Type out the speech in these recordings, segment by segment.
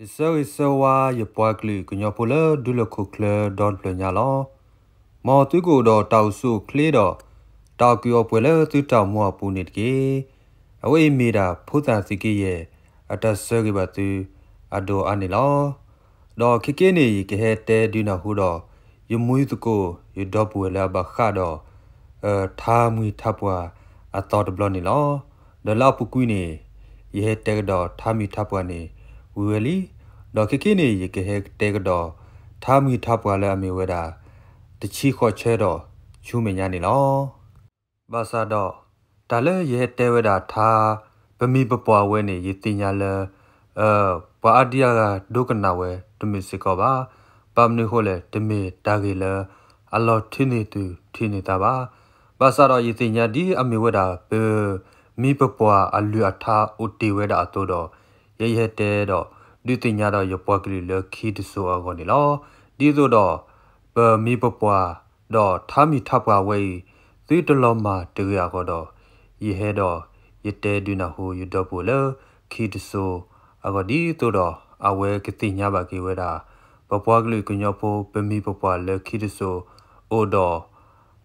ယဆၢဂ့ၤဆၢဝါယပှၤကလုာ်ကညီဖိလၢဒူလၢၢ်ခိၣ်ချၢဒီတဖျၢၣ်ညါလီၤ. မ်သုကအိၣ်ဒီးတၢ်အိၣ်ဆူၣ်အိၣ်ချ့ဒီး တၢ်အိၣ်ကူၣ်အိၣ်ပှဲၤလၢသုတၢ်အိၣ်မူအပူၤန့ၣ်တက့ၢ်. အဝဲအံၤမ့ၢ်ဒၣ်ဖိသၣ်သုးက့ယဲၢ် အတၢ်ဆၢဂ့ၤဘၣ်သု အဒိၣ်အါန့ၣ်လီၤ. ဒီးခဲကနံၣ်အံၤ ယကဟဲတဲဒုးနၢ်ဟူဒီး ယမူသကိး ယဒီပုၢ်ဝဲၢ်လၢအဘၣ်ဃးဒီး ထါမံၤထါပှၢ်အသီတဘျီန့ၣ်လီၤ. ဒီးလၢအပူၤကွံာ်န့ၣ် ယဟဲတဲကဒီးထါမံၤထါပှၢ်န့ၣ် ဝံၤဝဲလံ. ဒီးခဲကနံၣ်အံၤ ယကဟဲတဲကဒီး ထါမံၤထါပှၢ်လၢအမ့ၢ်ဝဲဒၣ် တဆံဃိးဆၢဒီးဆူမဲာ်ညါန့ၣ်လီၤ. ဘၣ်ဆၣ်ဒီး တၢ်လၢယဟဲတဲဝဲဒၣ်ထါ ပမံၤပပှၢ်ဝဲန့ၣ် ယသ့ၣ်ညါလၢ ပှၤအါဒံအါဂၤဒိကနၣ်ဝဲတမုာ်စ့ၢ်ကီးဘၣ်. ဘၣ်မနုၤအဃိလဲၣ် တမ့ၢ်တၢ်ဂ့ၢ်လၢ အလီၤထုးန့ၢ်သူၣ်ထုးန့ၢ်သးဘၣ်. ဘၣ်ဆၣ်ဒီးယသ့ၣ်ညါဒ်အမ့ၢ်ဝဲဒၣ် ပမံၤပပှၢ်အလုၢ်အထါအိၣ်တ့ၢ်ဝဲဒၣ်အသိးဒီး ယဲယဟဲတဲဒီး ဒုးသ့ၣ်ညါဒီးယပှၤကလုာ်လၢခံတစိၤအဂီၢ်န့ၣ်လီၤ. ဒ်သိးဒီး ပမံၤပပှၢ် ဒီးထါမံၤထါပှၢ်ဝဲအံၤ သုတလီၤမၢ်တဂ့ၤအဂီၢ်ဒီး ယဟဲဒီး ယတဲဒုးနၢ်ဟူယဒီပုၢ်ဝဲၢ်လၢခံတစိၤအဂီၢ် ဒ်သိးဒီးအဝဲကသ့ၣ်ညါဘၣ်က့ၤဝဲဒၣ် ပပှၤကလုာ်ကညီဖိ ပမံၤပပှၢ်လၢခံတစိၤ အိၣ်ဒီး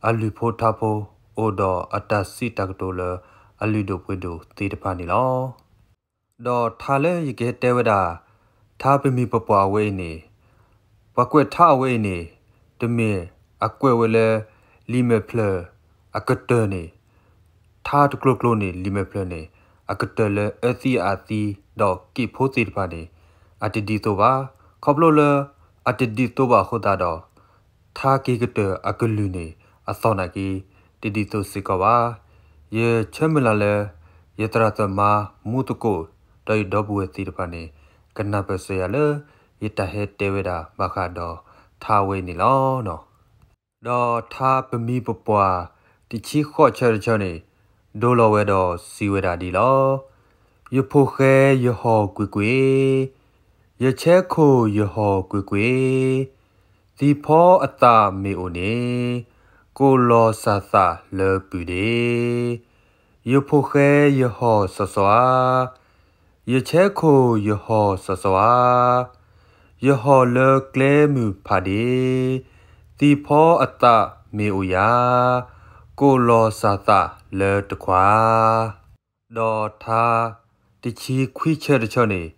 အလုၢ်ဖိထါဖိ အိၣ်ဒီးအတၢ်စံးတၢ်ကတိၤလၢအလုၢ်ဒိၣ်ပှ့ၤဒိၣ်သ့ၣ်တဖၣ်န့ၣ်လီၤ. ဒီးထါလၢယကဟဲတဲဝဲဒၣ် ထါပမံၤပပှၢ်အဝဲအံၤန့ၣ် ပှၤကွဲးထါအဝဲအံၤန့ၣ် တမ့ၢ်အကွဲးဝဲလၢ လံာ်မဲာ်ဖျၢၣ်အကတၢၢ်န့ၣ် ထါတကျိၤကျိၤန့ၣ် လံာ်မဲာ်ဖျၢၣ်န့ၣ် အကတၢၢ်လၢအၢသံအသံ ဒီးက့ၣ်ဖိသ့ၣ်တဖၣ်န့ၣ် အတဒ်သိးဘၣ်. ခီဖျိလၢအတဒ်သိးဘၣ်အဃိသတးဒီး ထါက့ၤကတၢၢ်အကလုၢ်န့ၣ် အသီၣ်နာ်က့ တဒ်သိးစ့ၢ်ကီးဘၣ်. ယဆၢမုၢ်လၢ်လၢ ယသရၣ်သမါမူသကိး ဒီးယဒီပုၢ်ဝဲၢ်သ့ၣ်တဖၣ်န့ၣ် ကနၢ်ပၢၢ်စၢၤယၤလၢ ယတၢ်ဟဲတဲဝဲဒၣ်ဘၣ်ဃးဒီးထါဝဲအံၤန့ၣ်လီၤ. ဒီးထါပမံၤပပှၢ် တဆံဃိးဆၢတဆၢန့ၣ် ဒိလီၤဝဲဒီးစံးဝဲဒၣ်ဒ်လီၤ. ယဖိၣ်ဃဲယဟီၣ်ကွ့ၢ်ကွ့ၢ်, ယဆဲခိၣ်ယဟီၣ်ကွ့ၢ်ကွ့ၢ်, သံဖီအသးမ့ၢ်အိၣ်န့ၣ်, ကိးလီၤစၢ်သးလၢပုၢ်ဒ့. ယဖိၣ်ဃဲယဟီၣ်စီၤစီၤဧါ, ယဆဲခိၣ်ယဟီၣ်စီၤစီၤဧါ, ယဟီၣ်လၢကျဲမုၢ်ဖးဒ့, သံဖီအသးမ့ၢ်အိၣ်ယၤ, ကိးလီၤစၢ်သးလၢတခွါ. ဒီးထါတဆံခွံဆၢတဆၢန့ၣ်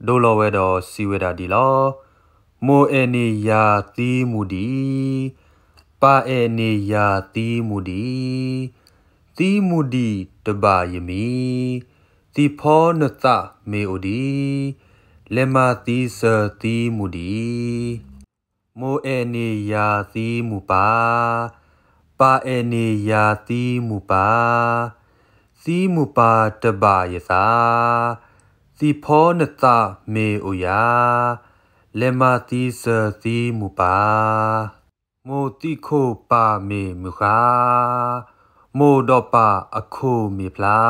ဒိလီၤဝဲဒီးစံးဝဲဒၣ်ဒ်လီၤ. မိၢ်အဲၣ်န့ၢ်ယၤသံမူၤဒံး, ပၢ်အဲၣ်န့ၢ်ယၤသံမူၤဒံး, သံမူၤဒံးတဘၣ်ယမံၤ, သံဖီနသးမ့ၢ်အိၣ်ဒံး, လဲၤမၤသံစၢၤသံမူၤဒံး. မိၢ်အဲၣ်န့ၢ်ယၤသံမူၤပၢ်, ပၢ်အဲၣ်န့ၢ်ယၤသံမူၤပၢ်, သံမူၤပၢ်တဘၣ်ယသး, သံဖီနသးမ့ၢ်အိၣ်ယၤ, လဲၤမၤသံစၢၤသံမူၤပၢ်. မိၢ်သံခိၣ်ပၢ်မ့ၢ်မုၢ်ဃါ, မိၢ်ဒီးပၢ်အခိၣ်မ့ၢ်ဖျါ,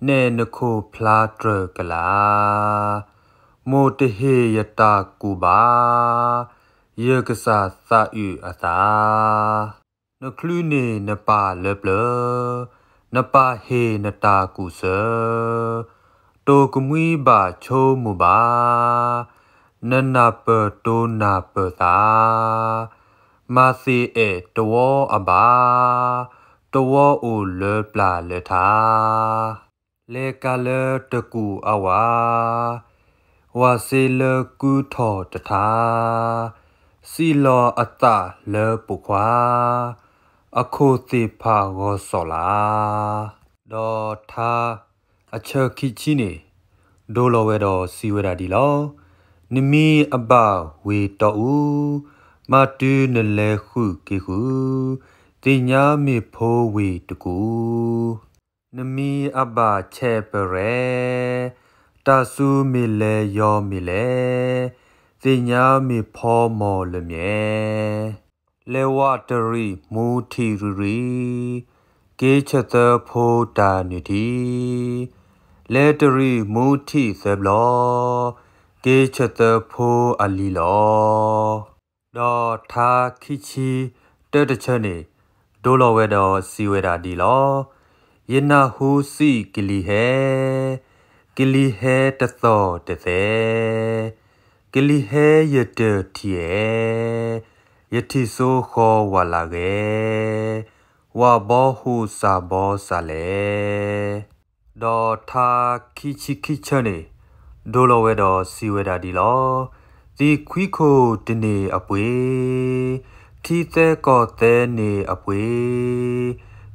နဲၣ်နခိၣ်ဖျါတြၢၤကလာ်. မိၢ်တဟ့ၣ်ယတၢ်ကူၣ်ဘၣ်, ယကစၢ်သးအုးအသး. နချုးန့ၢ်နပၢ်လၢပျၢၤ, နပၢ်ဟ့ၣ်နတၢ်ကူၣ်စၢၤ, တိၢ်ကမှံဘၣ်ဆိကမိၣ်ဘၣ်, နနၢ်ပၢၢ်တိၢ်နၢ်ပၢၢ်သး, မၤသ့ၣ်အဲၣ်တဝီအဘၣ်, တဝီအိၣ်လၢပျၢ်လၢထါ. လဲၤကၤလၢတကူၣ်အဝၤ, ဝၤစ့လၢကုထီၣ်တထါ, စံၣ်လီၤအသးလၢပိာ်ခွါ, အခိၣ်သ့ၣ်ဖးဂီၤစီၣ်လး. ဒီးထါအဆၢခံဆံန့ၣ် ဒိလီၤဝဲဒီးစံးဝဲဒၣ်ဒ်လီၤ. နမံၤအဘၣ်ဝ့ၢ်တီအူ, မၤတုၤနလဲၤဃုာ်က့ၤဃုာ်, သ့ၣ်ညါမ့ၢ်ဖိဝ့ၢ်တကူၣ်. နမံၤအဘၣ်ဆဲးပရဲၣ်, တၢ်စူၤမ့ၢ်လဲၤယီၤမ့ၢ်လဲၤ, သ့ၣ်ညါမ့ၢ်ဖီမီၤလၢမဲာ်. လဲၤဝးတရံးမူထံးရံၤရံၤ, က့ၤဆၢသၢဖိတၢ်နုၢ်ထံ, လဲၤတရံးမူထံးသၢဘျီ, က့ၤဆၢသၢဖိအလံၤလီၤ. ဒီးထါခံဆံတၢတဆၢန့ၣ် ဒိလီၤဝဲဒီးစံးဝဲဒၣ်ဒ်လီၤ. ယနၢ်ဟူစံးကလံၤဟဲ, ကလံၤဟဲတသီၣ်တသဲး, ကလံၤဟဲယတၢၢ်ထံၣ်အဲၣ်, ယထံၣ်စိဃီၤဝးလးဂဲၤ, ဝးဘီဟူးစၢ်ဘီစၢ်လဲၣ်. ဒီးထါခံဆံခံဆၢန့ၣ် ဒိလီၤဝဲဒီးစံးဝဲဒၣ်ဒ်လီၤ. သံၣ်ခွံခိၣ်တန့ၢ်အပှ့ၤ, ထံသဲကီၢ်သဲန့ၢ်အပှ့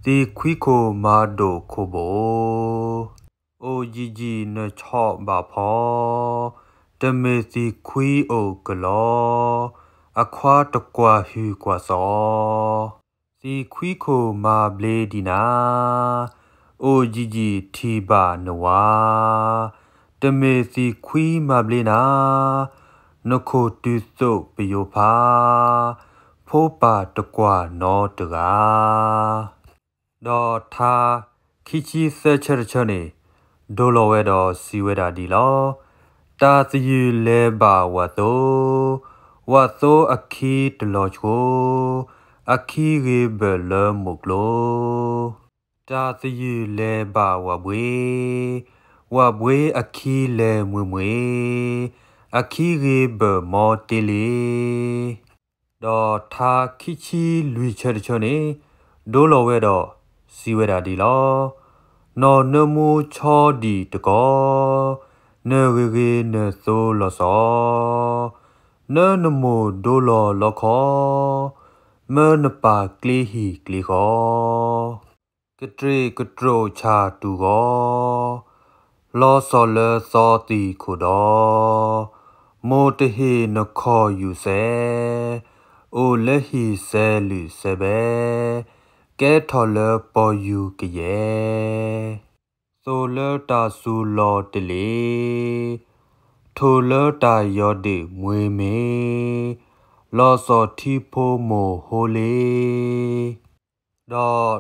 ၤ, သံၣ်ခွံခိၣ်မၤဒိၣ်ခိၣ်ဘိၣ်, အိၣ်ယံာ်ယံာ်နဆီၣ်ဘၣ်ဖီ, တမ့ၢ်သံၣ်ခွံအိၣ်ကလီ, အခွါတကွၢ်ဟုၣ်ကွၢ်စီၤ သံၣ်ခွံခိၣ်မၤဘျ့ဒံးနၤ, အိၣ်ယံာ်ယံာ်ထံၣ်ဘၣ်နဝၤ, တမ့ၢ်သံၣ်ခွံမၤဘျ့နၤ, နခိၣ်တုၤသိးပယိၤဖး, ဖိပၢ်တကွၢ်နီတဂၤ. ဒီးထါခံဆံသၢဆၢတဆၢန့ၣ် ဒိလီၤဝဲဒီးစံးဝဲဒၣ်ဒ်လီၤ. တၢ်သယုၢ်လဲၤဘၣ်ဝးသိ, ဝးသိအခံတလီၤဆှိ, အခံဂ့ၤဘၢၣ်လၢမိၢ်ကျိၤ, တၢ်သယုၢ်လဲၤဘၣ်ဝးဘှ့, ဝးဘှ့အခံလဲၤမှ့ၢ်မှ့ၢ်, အခံဂ့ၤဘၢၣ်မီတ့လ့. ဒီးထါခံဆံလွံၢ်ဆၢတဆၢန့ၣ် ဒိလီၤဝဲဒီးစံးဝဲဒၣ်ဒ်လီၤ. နီၢ်နၢမူဆီဒံၣ်တကီၢ်, နဂ့ၤဂ့ၤနသိလီၤစီၤ, နၢနမိၢ်ဒိလီၤလီခီ, မၢနပၢ်ကျ့ဟံၣ်ကျ့ဃီ, ကတြ့ၣ်ကတြိာ်ဆၣ်တူၢ်ဂီၤ, လီၤစီၤလၢသီသံၣ်ခိၣ်ဒီ, မိၢ်တဟ့ၣ်နခီၣ်ယူၢ်စဲ, အိၣ်လၢဟံၣ်စဲလုၢ်စဲဘဲ, ကဲထီၣ်လၢပီၢ်ယူၢ်ကယဲၢ်, သိၣ်လၢတၢ်စူၤလီၤတလ့ၢ်, ထိၣ်လၢတၢ်ယီၤဒ့ၣ်မှ့ၢ်မ့ၢ်, လီၤစီၤထံဖိမိၢ်ဟိလ့ၣ်. ဒီး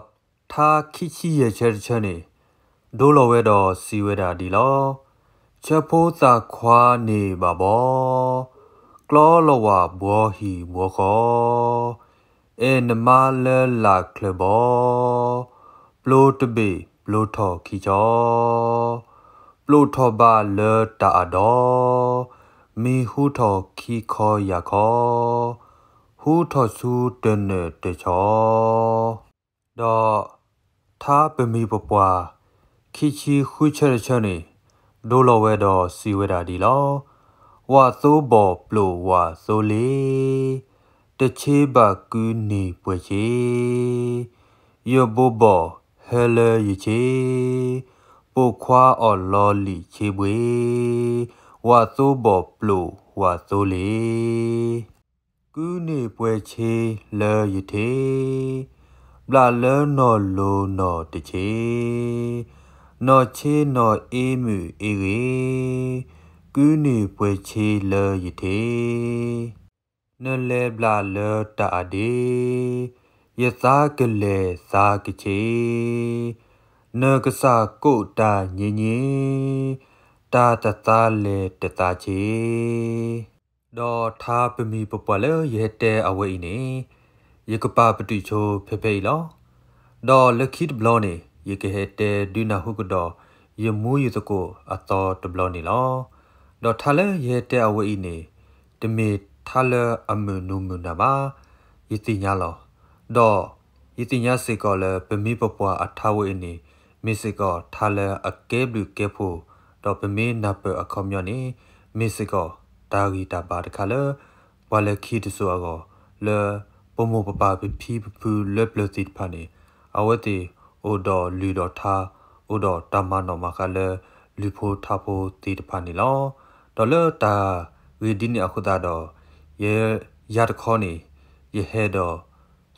ထါခံဆံယဲၢ်ဆၢတဆၢန့ၣ် ဒိလီၤဝဲဒီးစံးဝဲဒၣ်ဒ်လီၤ. ဆၢဖိသၣ်ခွါန့ၢ်ဘၣ်ဘီ, ကျီလီၤဝးဘှီဟံၣ်ဘှီဃီ, အဲၣ်နမါလၢလာ်ချၢဘီ, ပျိတဘ့ၣ်ပျိထီၣ်ခံဆီ, ပျိထီၣ်ဘၣ်လၢတၢ်အဒီ, မံၤဟူထီၣ်ခံခီယၢ်ခီ, ဟူထီၣ်ဆူတနၢၤတဆီ. ဒီးထါပမံၤပပှၢ် ခံဆံဃုဆၢတဆၢန့ၣ် ဒိလီၤဝဲဒီးစံးဝဲဒၣ်ဒ်လီၤ. ဝၣ်သိဘီၣ်ပျိၣ်ဝၣ်သိလ့ၣ်, တဆ့ဘၣ်ကုန့ၢ်ပှဲၤဆ့, ယဘိဘီၣ်ဟဲလၢယဆ့, ပိာ်ခွါအီၣ်လီၤလံာ်ဆ့ဘှ့, ဝၣ်သိဘီၣ်ပျိၣ်ဝၣ်သိလ့ၣ်. ကုန့ၢ်ပှဲၤဆ့လၢယထ့, ဘျးလၢနီၢ်လိၤနီၢ်တဆ့, နီၢ်ဆ့နီၢ်အ့မုၢ်အ့ဂ့ၤ, ကုန့ၢ်ပှဲၤဆ့လၢယထ့, နလဲၤဘျးလၢတၢ်အဒ့, ယသးကလဲၤသးကဆ့, နကစၢ်ကိးတၢ်ညံညံ, တၢ်တသးလဲၤတသးဆ့. ဒီးထါပမံၤပပှၢ်လၢယဟဲတဲအဝဲအံၤန့ၣ် ယကပာ်ပတုာ်ဆိဖဲဖဲအံၤလီၤ. ဒီးလၢခံတဘျီန့ၣ် ယကဟဲတဲဒုးနၢ်ဟူကဒီး ယမူယသကိးအသီတဘျီန့ၣ်လီၤ. ဒီးထါလၢယဟဲတဲအဝဲအံၤန့ၣ် တမ့ၢ်ထါလၢအမုာ်နူမုာ်နၤဘၣ်, ယသ့ၣ်ညါလီၤ. ဒီးယသ့ၣ်ညါစ့ၢ်ကီးလၢပမံၤပပှၢ်အထါဝဲအံၤန့ၣ် မ့ၢ်စ့ၢ်ကီးထါလၢအကဲဘျုးကဲဖှိၣ်, ဒီးပမ့ၢ်နၢ်ပၢၢ်အခီပညီန့ၣ် မ့ၢ်စ့ၢ်ကီးတၢ်ဂံၢ်တၢ်ဘါတခါလၢ ပှၤလၢခံတစိၤအဂီၢ် လၢပမိၢ်ပပၢ်ပဖံပဖုလၢပျၢၤသ့ၣ်တဖၣ်န့ၣ် အဝဲသ့ၣ်အိၣ်ဒီးလုၢ်ဒီးထါ, အိၣ်ဒီးတၢ်မၤနီၣ်မၤဃါလၢလုၢ်ဖိထါဖိသ့ၣ်တဖၣ်န့ၣ်လီၤ. ဒီးလၢတၢ်ဂ့ၢ်ဒ်န့ၣ်အဃိသတးဒီး ယဲယၤတခီန့ၣ် ယဟဲဒီး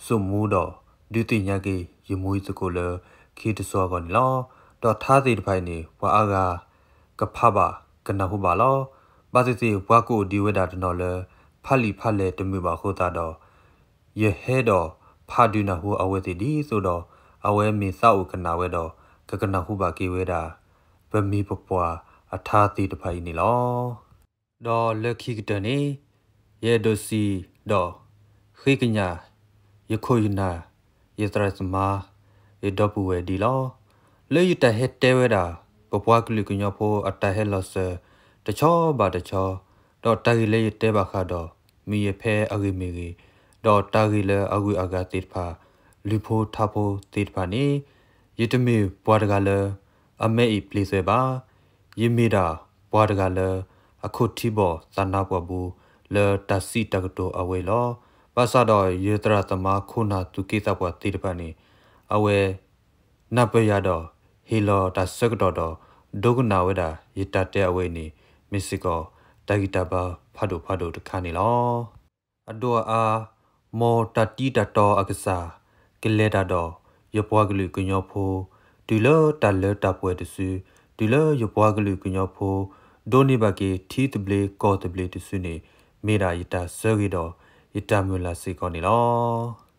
စိာ်မူဒီး ဒုးသ့ၣ်ညါက့ၤ ယမူယသကိးလၢခံတစိၤအဂီၢ်န့ၣ်လီၤ. ဒီးထါသ့ၣ်တဖၣ်အံၤန့ၣ် ပှၤအါဂၤကဖးဘၣ်ကနၢ်ဟူဘၣ်လီၤ. ဘၣ်သ့ၣ်သ့ၣ် ပှၤကအိၣ်ဒံးဝဲဒၣ်တနီၤလၢ ဖးလံာ်ဖးလဲၢ်တမုာ်ဘၣ်အဃိသတးဒီး ယဟဲဒီးဖးဒုးနၢ်ဟူအဝဲသ့ၣ်ဒ်သိးဒီး အဝဲမ့ၢ်သးအိၣ်ကနၣ်ဝဲဒီး ကကနၢ်ဟူဘၣ်က့ၤဝဲဒၣ် ပမံၤပပှၢ်အထါသ့ၣ်တဖၣ်အံၤန့ၣ်လီၤ. ဒီးလၢခံကတၢၢ်န့ၣ် ယအဲၣ်ဒိးစံးဒီး ဃ့ကညး ယခိၣ်ယနၢ် ယသရၣ်သမါ ယဒီပုၢ်ဝဲၢ်ဒ်လီၤ. လၢယတၢ်ဟဲတဲဝဲဒၣ် ပပှၤကလုာ်ကညီဖိအတၢ်ဟဲလီၤစၢၤ တဆီဘၣ်တဆီ, ဒီးတၢ်ဂ့ၢ်လၢယတဲဘၣ်ဃးဒီး မ့ၢ်ယဖဲအဂ့ၢ်မ့ၢ်ဂ့ၤ, ဒီးတၢ်ဂ့ၢ်လၢအဂုၤအဂၤသ့ၣ်တဖၣ်, လုၢ်ဖိထါဖိသ့ၣ်တဖၣ်န့ၣ်, ယတမ့ၢ်ပှၤတဂၤလၢ အမဲအံၤပျ့ၤသွဲၣ်ဘၣ်. ယမ့ၢ်ဒၣ်ပှၤတဂၤလၢ အခိၣ်ထံဘီၣ်သးနါပှၢ်ပူၤ လၢတၢ်စံးတၢ်ကတိၤအဝဲအံၤလီၤ. ဘၣ်ဆၣ်ဒီးယသရၣ်သမါခိၣ်နၢ်သူၣ်က့သးပှၢ်သ့ၣ်တဖၣ်န့ၣ်, အဝဲ နၢ်ပၢၢ်ယၤဒီး ဟ့ၣ်လီၤတၢ်ဆၢကတီၢ်ဒီး ဒိကနၣ်ဝဲဒၣ်ယတၢ်တဲအဝဲအံၤန့ၣ် မ့ၢ်စ့ၢ်ကီး တၢ်ဂံၢ်တၢ်ဘါဖးဒိၣ်ဖးဒိၣ်တခါန့ၣ်လီၤ. အဒိၣ်အအါ, မ်တၢ်တံတၢ်တီအကစၢ် ကလဲၤတၢ်ဒီး ယပှၤကလုာ်ကညီဖိ, တုၤလၢတၢ်လၢတၢ်ပှဲၤတစု, တုၤလၢယပှၤကလုာ်ကညီဖိ ဒိးန့ၢ်ဘၣ်က့ၤထံသဘျ့ကီၢ်သဘျ့တစုန့ၣ် မ့ၢ်ဒၣ်ယတၢ်ဆၢဂ့ၤဒီး ယတၢ်မုၢ်လၢ်စ့ၢ်ကီးန့ၣ်လီၤ.